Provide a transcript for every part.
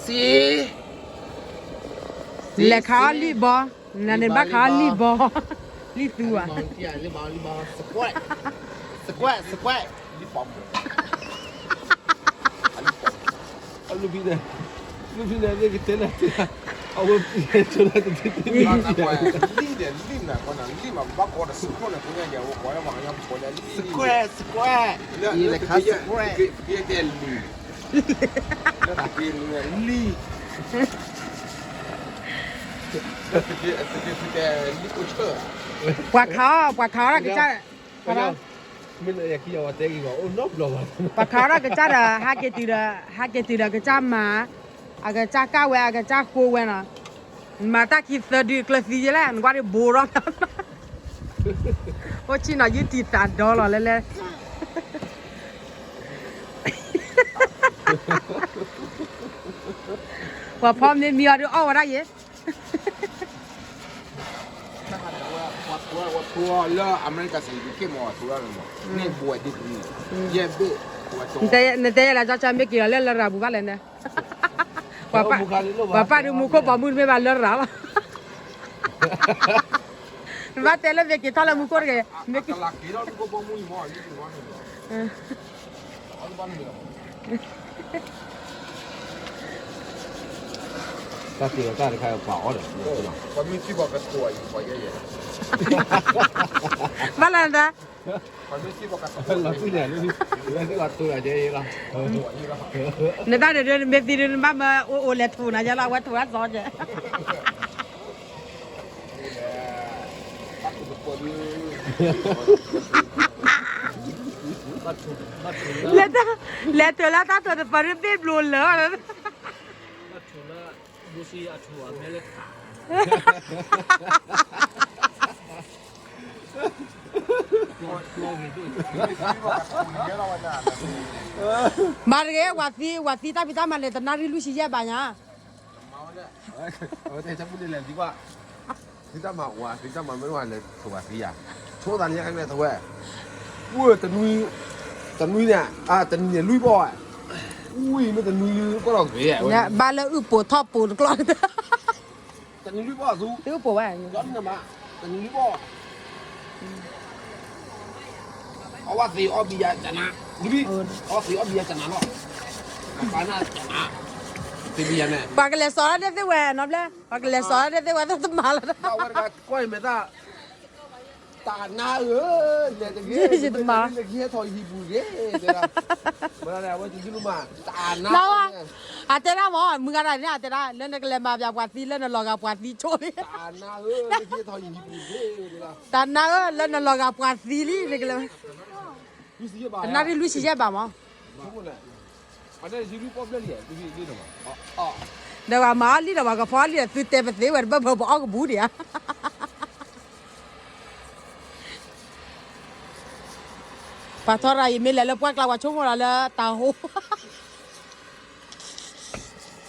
စ့ လဲၤခးအီၣ်လံၣ်ဘီ, နန့ၣ်ဘၣ်ခးအီၣ်လံၣ်ဘီ, လံၣ်သူဧါ, စကွဲး, စကွဲး, စကွဲး, လံၣ်ဘီ, အလံၣ်ဘီ, အလံၣ်ဘီ, လံၣ်ဘီ, လံၣ်ဘီ, အဝဲ လံၣ်န့ၣ် လံၣ်မနၤကီးန့ၣ် လံၣ်မးဘၣ်ကီးဒီး စကွဲးန့ၣ် ကိးညါယဲ ဝဲကိးလၢမၤကညီ ကိးလၢလံၣ်, စကွဲး, စကွဲး, ယလဲၤခးစကွဲး, ယတဲလံၣ်, လံၣ်, လံၣ်ကိးဆၢ, ပှၤခးအီၣ်, ပှၤခးအီၣ်ဒၣ်ကစၢ်, ပှၤခးအီၣ်ဒၣ်ကစၢ်ဒီး ဟးက့ၤတုၤဒီး, ဟးက့ၤတုၤဒီးကစၢ်မၤ, အကစၢ်ကၢ်ဝဲ အကစၢ်ဃိဝဲနီၤ, နမၤတၢ်ခံသၢဒုကျၢၤသံယဲလဲၣ်, နကွၢ်ဒ်ဘိထီၣ်, အိၣ်ဆံၣ်နီၤ ယုၢ်တံၢ်သးဒီလီၤလဲလဲၣ်, ပှၤဖီမ့ၢ်မံအီၤဒုးအီၣ်ဝဲဒၣ်ယဲ နတဲယဲလၢ ကၠီကၠီ မ့ၢ်က့ၤလီၤလၢလရာ်ပူၤဘၣ်လဲၣ်န့ၣ်, ပှၤပာ်ဒုးမူခိၣ်ပိာ်မုၣ်တမ့ၢ်ဘၣ်လရာ်ဘၣ်, နဘၣ်တဲလၢမ့ၢ်က့ၤထီၣ်လၢမူခိၣ်တဂ့ၤ, မ့ၢ်က့ၤ တၢ်တ့ၢ်တၢ်တခါပှၤအီၣ်ဒီး, ဘၣ်လဲၣ်နတၢ်, နတၢ်ဒုးဒုး မ့ၢ်သံဒုး နဘၣ်မၢအိၣ်အိၣ်လဲၤထိးနၤယဲလီၤ အဝဲထိးတၢ်သီကဲ လဲၤ, လဲၤထိးလၢတၢ်ထိးတပၢၤဒုးဘ့ၣ်ဘျိလၢာ်, မၤတဂ့ၤ ဝၤသံ ဝၤသံတၢ်ဖံးတၢ်မၤလဲၤတနၣ်ရံၣ်လွံၢ်ဆံယဲၢ်ဘးညါ အဝဲတဟဲဆၢပူၤန့ၣ်လဲၤသံကွၢ်, သုတၢ်မၤဝၤ သုတၢ်မၤမ့ၢ်ဝဲလဲၤထိးဝၤသံယၤ, ဆိသးန့ၣ်ညါကလဲၤထိးဝဲ, အိၣ်တနွံ, တနွံန့ၣ်, တနံၤန့ၣ်လွံၢ်ဘီၣ်ဝဲ, ဝံၤမ့ၢ်တနွံကွၢ်လီၤဂ့ၤဝဲ, ဘၣ်လၢအုၣ်ပိာ်ထီၣ်ပိာ်တကျီၢ်, တနံၤလွံၢ်ဘီၣ်သူ, အုၣ်ပိာ်ဝဲ, တနံၤလွံၢ်ဘီၣ် အဝဲသ့ၣ်အီၣ်ဘံယၤကနၤ, အဝဲသ့ၣ်အီၣ်ဘံယၤကနၤလီၤ, ပှၤကနၤကနၤ, သ့ၣ်ဘံယၤန့ၣ်, ပှၤကလဲၤစိာ်တၢ်ဒ်သ့ၣ်ဝဲနီတဘျီ, ပှၤကလဲၤစိာ်တၢ်ဒ်သ့ၣ်ဝဲသ့ၣ်တမၤလီၤ, ဝဲတဂၤကွၢ်အံၤမဲာ်သၣ်, တၢ်နါဧၢ, လဲၤတဂ့ၤ, ယတမၤ, လဲၤကဟဲထီၣ်ယဟံၣ်ပူၤတဂ့ၤ, ဝဲဒၣ်, အဝဲတဒုမၤ, တၢ်နါ, အတဲဒၣ်မ့ၢ် မုၢ်ဂၤတၢ်န့ၣ် အတဲဒၣ် လၢနကလဲၤမၤပၠးပှၤသံ လၢနလီၤဂာ်ပှၤသံဆိလံ, တၢ်နါဧၢ, တၢ်နါဧၢ, လၢနလီၤဂာ်ပှၤသံလံ နကလဲၤ, တနၣ်ရံၣ်လွံၢ်ဆံယဲၢ်ဘးမး, ဒီးပှၤမၤအီၣ်လံဒီးပှၤကဖီအီၣ်လံဒီး သုတဲပသ့ဝဲတဘၢဘၢပအီၣ်ကဘူးဒံးဧါ, ပှၤထီရၤအံၤမ့ၢ်လဲၤလၢပှၢ်ကျါ ပှၤဆိကမိၣ်လီၤလၢတၢ်ဟိ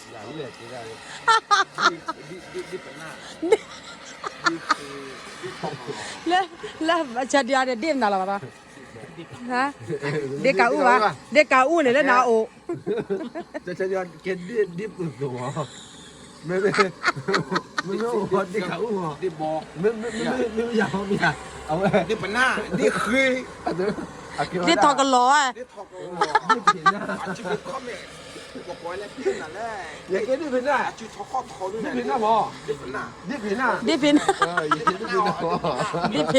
လၢ လၢ ဆၢဒံးအီၤန့ၣ် ဒ့ၣ်မနုၤလီၤဘၣ်သီ, ဒ့ၣ်ကးအူၣ်ဘၣ်, ဒ့ၣ်ကးအူၣ်န့ၣ်လၢနအိၣ်, ကဲဒ့ၣ်ပသိး, မ့မ့ၢ် မ့မ့ၢ်အိၣ်ဒ့ၣ်ကးအူၣ်မး, မ့မ့ၢ်ယၤမ့ၢ်ယၤ, အဝဲ ဒ့ၣ်ပနၢ်, ဒ့ၣ်ဃ့, ဒ့ၣ်ထီၣ်ကလီၤဧါ ယကဲဒ့ၣ်ဖ့နၢ်, ဒ့ၣ်ဖ့နၢ်မး, ဒ့ၣ်ဖ့နၢ်, ဒ့ၣ်ဖ့နၢ်, ဒ့ၣ်ဖ့နၢ်, လၢသးစူၤဒ့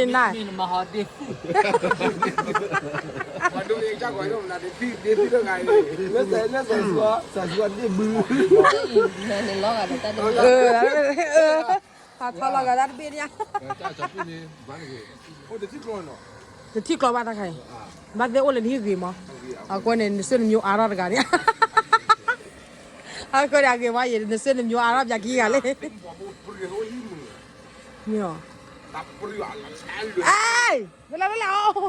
ၣ်ဘု, ထီၣ်လီၤဂာ်တၢ်တဘ့ၣ်န့ၣ်, တထံၣ်ကျီဘၣ်တၢ်ခါအံၤ, ဘၣ်သ့ၣ်အိၣ်လၢနဟံၣ်ဂ့ၤမး, အဃိန့ၣ် နစ့ၣ်နမျိုးအါထီၣ်တဂၤန့ၣ်, အဃိန့ၣ် အဂ့ၤဝဲယံၤ နစ့ၣ်နမျိုးအါထီၣ်ပၠးခံဂၤလံ, မ့ၢ်, အဲ, လၢလၢလၢ, ဒ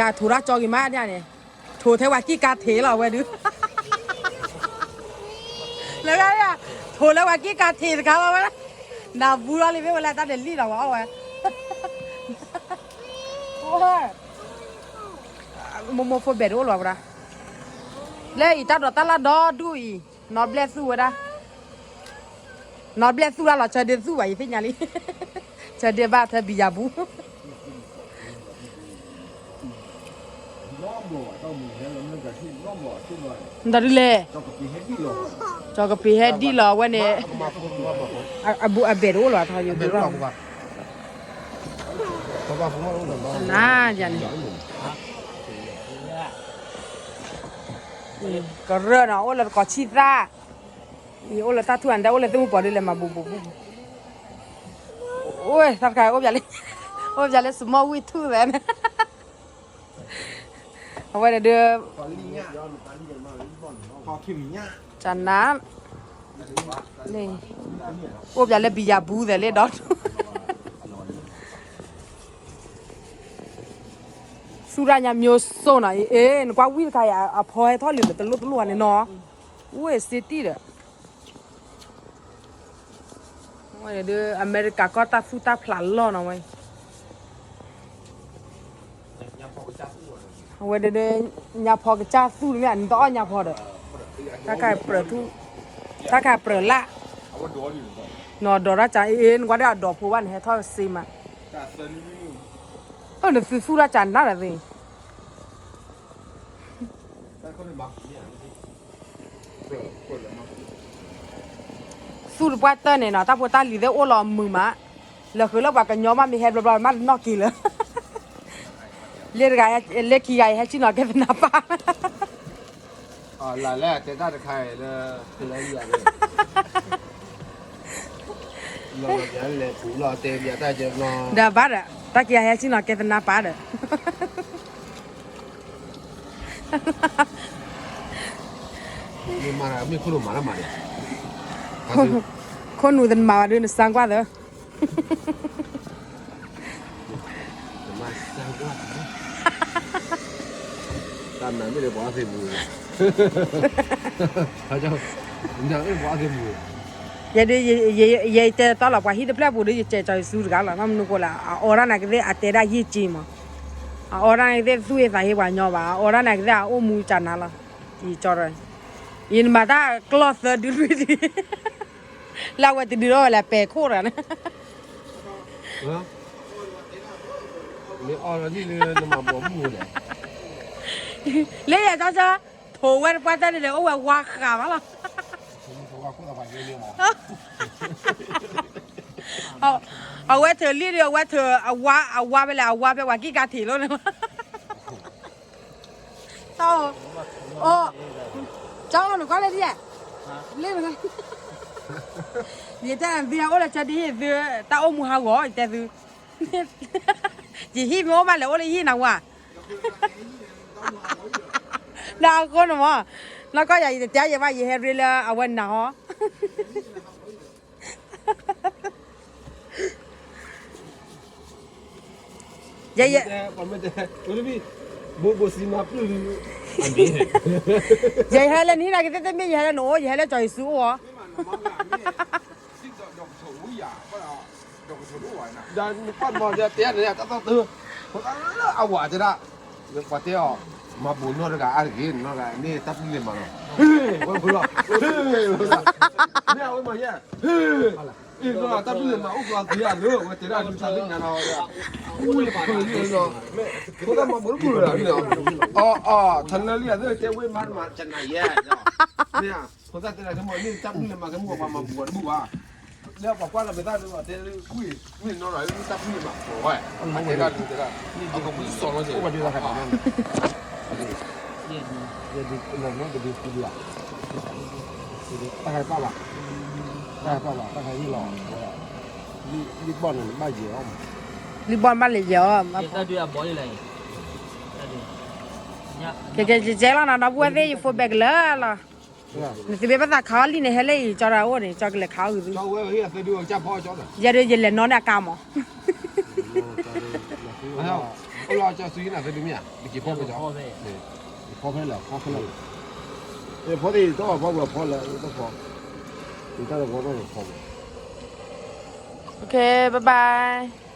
်ထိးတၢ်ကၠီဂ့ၤမးဒ်န့ၣ်, ထိးထဲဝဲကံၢ်ကါထံးလီၤဝဲဒုး, လၢဂၤ, ထိးလၢပှၤက့ၤကးထံးတခါဘၣ်ဝဲ, နဘူးထီၣ်လံမ့ၢ်ဝဲလၢတၢ်ဒဲးလံၣ်လီၤဝဲအီၣ်ဝဲ, မိၢ်မိၢ်ဖိဘဲးတအိၣ်လီၤဝဲဒၣ်, လၢအံၤတၢ်ဒိးတၢ်လၢ်ဒီဒူၣ်အံၤ, နီၢ်ဘျဲၣ်သူၣ်ဝဲဒၣ်, နီၢ်ဘျဲၣ်သူၣ်ဒၣ်လီၤ ဆၢဒ့သူၣ်ဘၣ် ယသ့ၣ်ညါလံ, ဆၢဒ့ဘၣ်ထဲဘံယၤဘူး တၢ်ဒုးလဲၣ်, ကၠီၤကပ့ၤဟဲဒ်လီၤဝဲန့ၣ်, အဘူးအဘဲၣ်တအိၣ်လီၤထီယိၤဒုးလီၤ, နယန့ၣ်, ကရၢၢ်နီၤ အိၣ်လၢတကိးဆံသၣ်, ယအိၣ်လၢတၢ်ထူၣ်အဒၣ် အိၣ်လၢသ့ၣ်မုၣ်ပီၤဒ်လဲၣ်မၤဘူးဘူးဘူး, အိၣ်တၢ်တခါအိၣ်ဘၣ်လၢ, အိၣ်ဘၣ်လၢစမီဝံၣ်ထူၣ်သဲန့ၣ် အဝဲဒၣ်ဒုး, ကနၤ, အိၣ်ပၠးလၢဘံယၤဘူးသဲးလၢဒီး, သူၣ်တၢ်ညါမျိုးစုံနီၤ, အ့ၣ် နကွၢ်ဝံၣ်တခါအံၤ အဖီဟဲထီၣ်လံဒီးတလိၣ်တလိၣ်ဧါန့ၣ်နီၤ, အိၣ်စ့တံၢ်ဒီး ဝဲဒၣ်ဒုး အမဲရကၤကီၢ်တၢ်သူၣ်တၢ်ဖျးလီၢ်နီၤဝဲ, အဝဲဒၣ်ဒုး ညါဖီကစၢ်သူၣ်န့ၣ် နတအီၣ်ညါဖီဒီး, တၢ်ခါပြၢၤထူၣ်, တၢ်ခါပြၢၤလၢ်, နဒိးတၢ်ကၢ်အ့ၣ် နကွၢ်ဒၣ်အဒိးဖိဘၣ် နဟဲထီၣ်စ့မး, အၢ နသုသူၣ်တၢ်ကၢ်နၤဒီးသ့ သူၣ်တပှၢ်တၢၢ်န့ၣ်နီၤ တၢ်ဖိတၢ်လံၤသ့ၣ်အိၣ်လီၤမုာ်မး, လၢဃုာ်လၢပှၤကညီမးမ့ၢ်ဟဲဘျီဘျီမးတနီၣ်က့ၤလၢၤ, လၢတဂၤ, လၢခံဂၤအံၤဟဲဆ့ၣ်နီၤကဲသနါပၢ် လၢတဲတၢ်တခါအံၤလၢ, လီၤပျၢၤလဲၤပူၤလီၤတဲပျၢၤတၢ်ကဲဘျီ, ဒီးဘၣ်ဒီး တၢ်ခံဂၤဟဲဆ့ၣ်နီၤကဲသနါပၢ်ဒီး မ့ၢ်မၤတၢ်မ့ၢ်ခိၣ်နူာ်မၤတၢ်မၤန့ၣ်, ခိၣ်နူာ်တမၤဘၣ်ဒုး နစၢကွၢ်သၢ, နမၤစၢကွၢ်သၢ, တၢ်နၤမ့ၢ်လၢပှၤသ့ၣ်မူၤ, ပှၤသ့ၣ်မူၤ, ယဲဒုး, ယဲတဲတီလီၤ ပှၤဟံၣ်တဖျၢၣ်ပူၤဒုး ယစဲးကၠီၤယစုတဂၤလီၤ ဘၣ်မနုၤဃိလဲၣ် အအီဒၣ်နၤကသ့ၣ် အတဲဒၣ်ယ့ၢ်က့မး, အအီဒၣ်နၤကသ့ၣ်သူၣ်ဟ့သးဟ့ပှၤညီဘၣ် အအီဒၣ်နၤကသ့ၣ် အအိၣ်မူကနၤလီၤ, ယကၠီၤ, ယနမၤတၢ်ကျီၢ်သၢဒုလွံၢ်ဒု လၢအဝဲတဒုးထီၣ်ဝဲလၢပဲာ်ခိၣ်တဂၤန့ၣ်, လၢယကၠီၤ, ထိးဝဲတပှၢ်တၢၢ်န့ၣ်ဒီး အိၣ်ဝဲဝါဃးမးလီၤ, အဝဲထုးလံၣ်ဒီး အဝဲထုးအဝါ, အဝါဖဲလဲၣ် အဝါဖဲပှၤကံၣ်ကါထံးလိၤန့ၣ်လီၤ တၢ်အိၣ်, တၢ်အိၣ်နကွၢ်လၢဒ်လဲၣ်, လၢန, ယတဲသုအိၣ်လၢဆၢဒ်ဟ့ၣ်သု, တၢ်အိၣ်မူဟးဂီၤ ယတဲသု, ယဟံၣ်မ့ၢ်အိၣ်ဘၣ်လဲၣ် အိၣ်လၢယဟံၣ်နၤဝဲ, ဒီးအဃိန့ၣ်မး, နီၢ်ကီၢ်ယၤ ယတတဲယဲဘၣ် ယဟဲရ့လၢအဝဲနၤဟီ ယဲ, ယဟဲလၢနဟံၣ်နၤကသ့ၣ်တမ့ၢ် ယဟဲလၢနအိၣ် ယဟဲလၢကၠီၤယစုအိၣ်ဧါ, ဒီးနကွၢ်မီၤဒီးတဲန့ၣ် တၢ်သီၣ်သၢ, ဖိသၣ်လၢအဝၤတဲဒၣ်, ပှၤတဲအီၤ, မၤဘူးနီတဂၤအါတဂ့ၤ နီတဂၤန့ၣ် တၢ်ပျုၢ်လ့ၤမးလီၤ, ဝဲဖိလီၤ, မ့ၢ်အဝဲမၤယဲ, အ့ၣ် တၢ်ပျုၢ်လ့ၤမး အိၣ်ကျီသံအလၢ ဝဲတဲဒၣ်ဒုးတၢ်သ့ၣ်ညါနီၤ, ဖိသၣ်မၤဘူးတပူၤလၢၤလီၤ, အီ အီ ထနၢလံအသ့ၣ်တဲဝဲမၤတမၤကနၤယဲ, မ့ၢ်ဧါ, ဖိသၣ်တဲဒၣ်ကဲမီၤန့ၣ် တၢ်ပျုၢ်လ့ၤမး ကဲမီၤပှၤမၤဘူးတဘူၣ်ဘၣ် လၢပှၤကွၢ်လီၤပသၣ်ဒီး တဲလၢကွံာ် မ့ၢ်နီၤနီၤ လၢတၢ်ပျုၢ်လ့ၤမး ပှၤဝဲ အတဲဒၣ်ဒုးတဲဒၣ် အကပူၤစီၤလီၤက့ၤ တၢ်ခါပၢ်ဘၣ်, တၢ်ခါပၢ်ဘၣ် တၢ်ခါဟ့ၣ်လီၤ, လံၣ်ဘီၣ်န့ၣ် ဘၣ်ယဲၤအီၤ, လံၣ်ဘီၣ်ဘၣ်လၢယဲၤအီၤ, ကဲကဲကဲကဲလီၤနီၤ ဒီပုၢ်ဝဲၢ်သ့ၣ် ယ phone ဘဲကလၢာ်လီၤ နသုမ့ၢ်ဘၣ်သးခးအီၤလံန့ၣ် ဟဲလၢအံၤ ကၠီတၢ်အိၣ်န့ၣ် ကၠီကလဲၤခးအီၤဂ့ၤသု, ယဲဒၣ်ယလဲၤနီၢ်န့ၣ်အကါမး, ဖီဖဲလဲၣ် ဖီဖဲလဲၣ်, ဖီဖဲလဲၣ်, ဖီဖဲလဲၣ်, ဖီ တၢ်လၢဝီထီၣ်လီၤခီမး. Okay, bye bye.